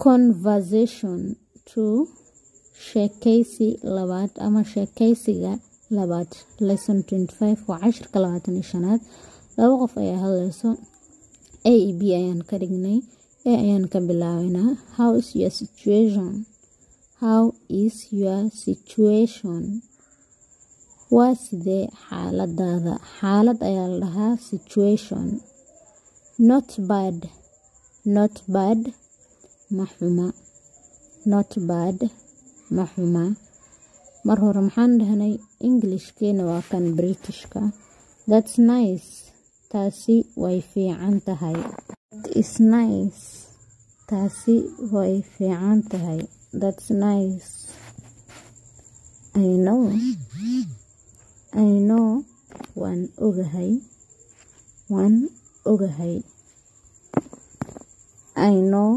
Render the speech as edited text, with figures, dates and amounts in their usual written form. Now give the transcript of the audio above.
Conversation 2, sheekaysi labaad ama sheekaysiga labaad. Lesson 25 waa cashirka 25aad. Laba qof ayaa hadlayso. A iyo B ayaan ka dhignay. A ayaan ka bilaabaynaa. How is your situation? How is your situation? Waa sidee xaaladaada? Xaalad ayaa la dhahaa situation. Not bad. Not bad, ma xuma. Not bad, ma xuma. Mar hore maxaan dhahnay? Englishkeena waa kan Britishka. That's nice, taasi way fiican tahay. That is nice, taasi way fiican tahay. That's nice. I know. I know, waan ogahay. Waan ogahay. I know.